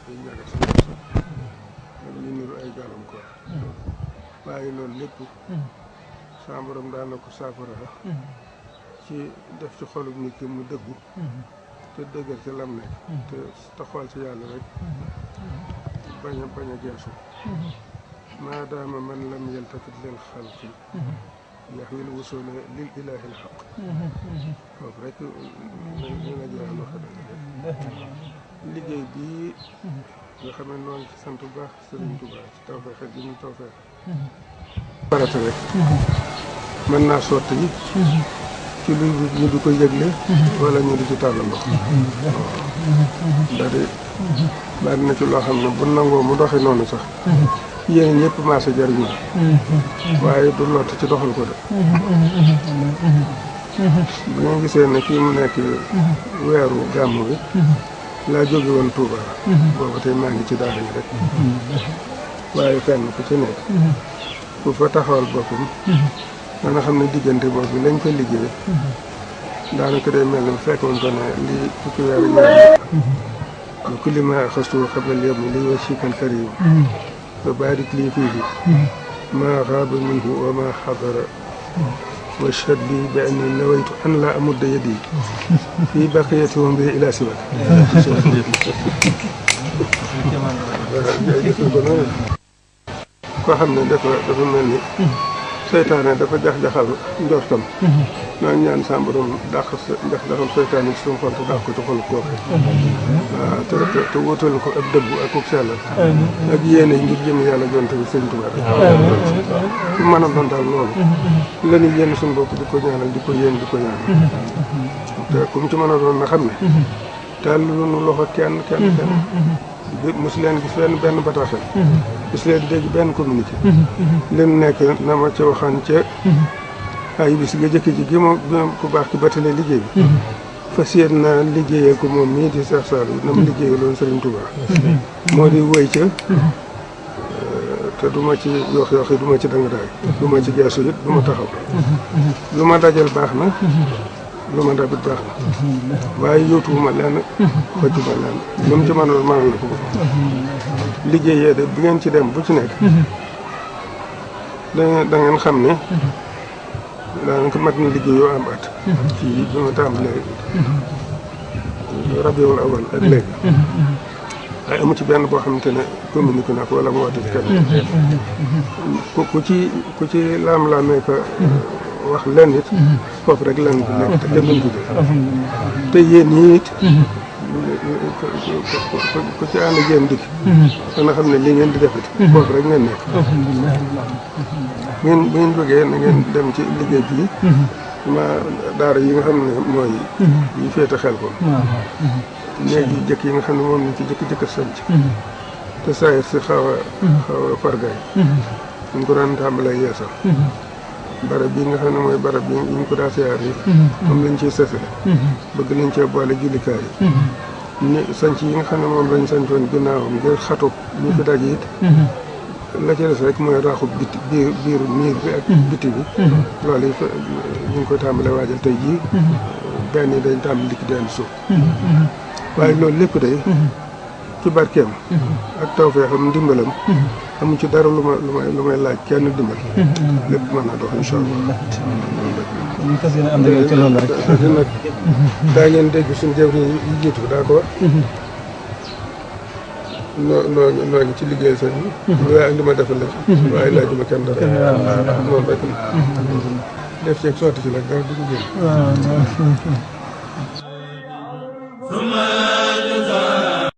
ay ñagat sa bopp ak ñu niru ay gàllankoor waaye loolu lépp sa borom daan na ko saafara ci def ci xolub nit ki mu dëggu te dëggal ci lam nekk te xool ci yàlla rek bañ a geesu maadaama man lam yaltafit lil xalqi yaxwil wusula lil ilahi l xaq foofu rek ñu la joxe loo xam ne liggéey bii nga xam ne noonu ci sant bu baax Sëriñ Tuubaa ci tawfeex gi ñu tawfeex farata rek mën naa sotti ci lu ñu di ko yëgle wala ñu di ci tàllal loxo c'est-à-dire bari na ci loo xam ne bu nangoo mu doxee noonu sax yéen ñëpp maase jariñu waaye du lott ci doxal ko de bu ngeen gisee ne fii mu nekk weeru gàmmu bi laa jóge woon Touba booba tey maa ngi ci daara yi rek waaye fenn ku ci nekk ku fa taxawal boppam dana xam ne diggante boobu lañ ko liggéey daanaka day mel ne fekkoon ko ne lii fukki weer ñaar lu kulli ma xastu xabal yëpp li wa sikal karim ba barik lii fii ma xaaba minhu wa ma xadara wa shad li bi anni nawaytu an la amudda yadi fii baqiyati wa bi ila siwak koo xam ne dafa mel ni seytaane dafa jax-jaxal njortam naan ñaan sa borom dàq jax-jaxal seytaane ci suñu xol te dàq ko ci xolu kooke waaw te wutal ko ak dëggu ak uk sellal ak yéene ngir jëm yàlla jonte bi Sëriñ Tuubaa su mën a doon daal loolu la ñu yéen suñu bopp di ko ñaanal di ko yéen di ko ñaanal te comme ci mën a doon na xam ne tàll lu nu loxo kenn mosu leen gis benn bataaxal mosu leen dégg benn communiqué leen nekk na ma ca waxaan ca ay bis nga jëkk ji gi ma ku baax ki batale liggéey bi fas yéen naa liggéeyee ko moom mii di Cheikh Saliou na ma liggéeyee loolu Serigne Touba moo di woy ca te du ma ci yox-yoxi du ma ci danga daay du ma ci geesu it du ma taxaw lu ma dajal baax na lu ma dabit baax na waaye yóotuwuma lenn xëccuma lenn lu mu ci mënoon mënoon na ko liggéeyee de bi ngeen ci dem bu ci nekk da ngeen xam ne daanaka mat na liggéey yoo am at ci bi ma tàmbalee rabiul awal ak léegi waaye amu ci benn boo xamante ne communiqué naa ko wala mu woote ci kenn ku ci laam-laamee ko wax lenn it foofu rek lenn bi nekk te kenn duñ ko jël te yéen ñii it ku ci ànd ak yéen dikk dana xam ne lii ngeen di def it foofu rek ngeen nekk bu ngeen jógee na ngeen dem ci liggéey bii ma daara yi nga xam ne mooy yi féete xel ko néeg yi jëkk yi nga xam ne moom lañ ci jëkk sanc te saayir si xaw a fargaay ñu ko daan tàmbalee yeesal barab bi nga xam ne mooy barab bi ñu ko daa siyaar yi moom lañ ciy sësale bëgg nañ cee boole jullikaay yi ni sanc yi nga xam ne moom lañ sancoon ginnaawam ngir xatu ñu fi daje it la ci des rek mooy raaxu biti biir miir bi ak biti bi loolu yi ñu ngi koy tàmbalee waajal tey jii benn yi dañ tàmbali dikk di andi suuf waaye loolu lépp day ci barkeem ak tawfeexam ndimbalam amu ci dara lu may laaj kenn dimbal lépp mën naa dox incha allah ñu fas yéene ànd ak ci loolu rek nag daa ngeen dégg suñu jëwriñ yi jiitu daa ko wax noo ngi ci liggéey sañ bi waaye ak li ma defal la ci waaye laajuma kenn dara moom rek def ceeg sotti ci nag dara du ko génn